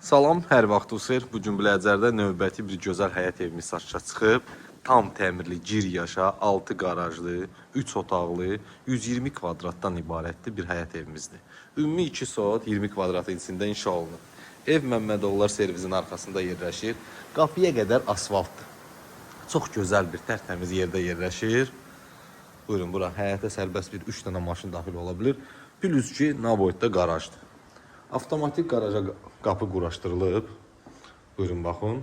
Salam, hər vaxtınız xeyir. Bu gün Biləcərdə növbəti bir gözəl həyət evimiz satışa çıxıb. Tam təmirli, gir yaşa, 6 qarajlı, 3 otaqlı, 120 kvadratdan ibarətli bir həyət evimizdir. Ümumi 2 saat 20 kvadratın içində inşa olunub. Ev Məmmədoğullar servizinin arxasında yerləşir. Qapıya qədər asfaltdır. Çox gözəl bir tərtəmiz yerdə yerləşir. Buyurun, bura həyətə sərbəst bir 3 dənə maşın daxil ola bilir. Plus ki, Navoiddə qarajdır. Avtomatik qaraja qapı quraşdırılıb. Buyurun, baxın.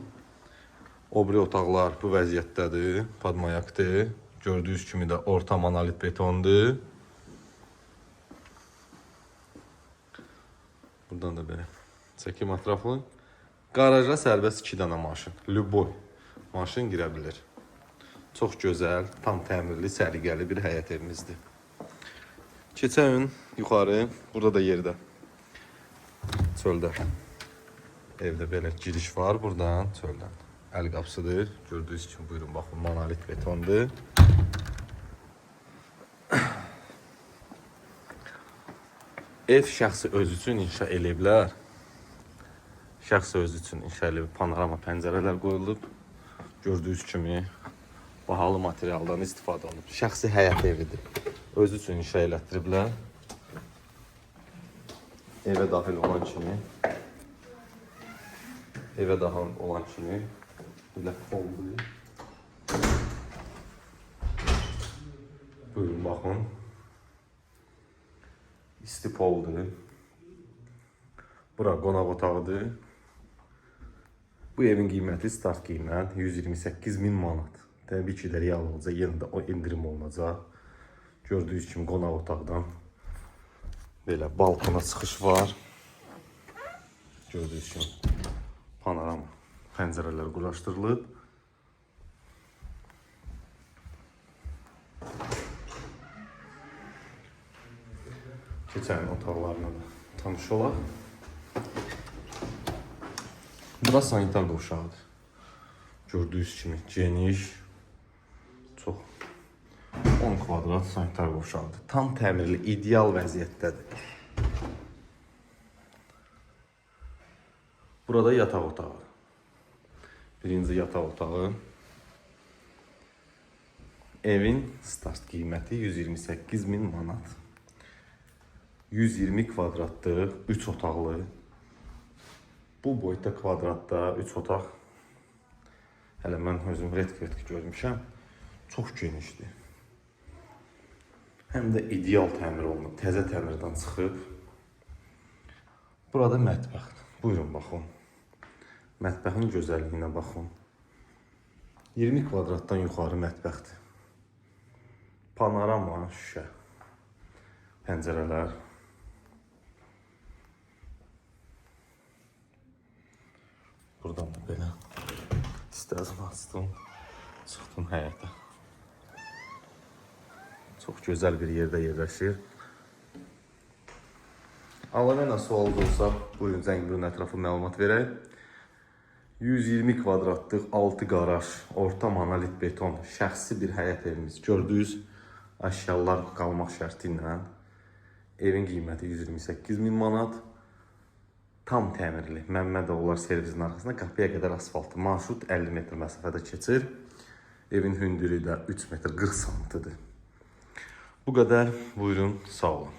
O biri otaqlar bu vəziyyətdədir. Padmayakdır. Gördüyünüz kimi də orta monolit betondur. Buradan da belə çəkim ətraflı. Qaraja sərbəst 2 dənə maşın. Lüboy maşın girə bilir. Çox gözəl, tam təmirli, səliqəli bir həyət evimizdir. Keçən yuxarı, burada da yerdə. Çöldə. Evdə belə giriş var buradan, çöldən. Əl qapısıdır. Gördüyünüz kimi buyurun baxın, monolit betondur. Ev şəxsi özü üçün inşa eləyiblər. Şəxsi özü üçün inşa eləyib, panorama pəncərələr qoyulub. Gördüyünüz kimi bahalı materialdan istifadə olunub. Şəxsi həyət evidir. Özü üçün inşa elətdiriblər. Evə daxil olan kimi evə daxil olan kimi belə oldu. Buyurun baxın. İsti poldur. Bura qonaq otağıdır. Bu evin qiyməti start qiymət 128 min manat. Təbii ki də real olacaq, yenə də o endirim olunacaq. Gördüyünüz kimi qonaq otaqdan belə balkona çıxış var. Gördüyünüz kimi panorama pəncərələr quraşdırılıb. Keçən otaqlarına da tanış olaq. Bura sanitar qovşağıdır. Gördüyünüz kimi geniş, çox 10 kvadrat sanitar qovşağıdır. Tam təmirli, ideal vəziyyətdədir. Burada yataq otağı. Birinci yataq otağı. Evin start qiyməti 128 min manat. 120 kvadratlıq, 3 otaqlı. Bu boyda kvadratda 3 otaq. Hələ mən özüm redk-redk görmüşəm. Çox genişdir. Həm də ideal təmir olunub, təzə təmirdən çıxıb. Burada mətbəxdir. Buyurun baxın. Mətbəxin gözəlliyinə baxın. 20 kvadratdan yuxarı mətbəxdir. Panorama şüşə. Pəncərələr. Buradan da belə istədim açdım, çıxdım həyətə. Çox gözəl bir yerdə yerləşir. Alanı ilə sualınız olsa, buyurun zəng vurun, ətraflı məlumat verək. 120 kvadratlıq 6 qaraj, orta monolit beton, şəxsi bir həyət evimiz. Gördüyünüz əşyalar qalmaq şərti ilə evin qiyməti 128 min manat. Tam təmirli. Məmmədoğullar servizinin arxasında qapıya qədər asfaltlı. Marşrut 50 metr məsafədə keçir. Evin hündürlüyü də 3 metr 40 santidir. Bu qədər. Buyurun, sağ olun.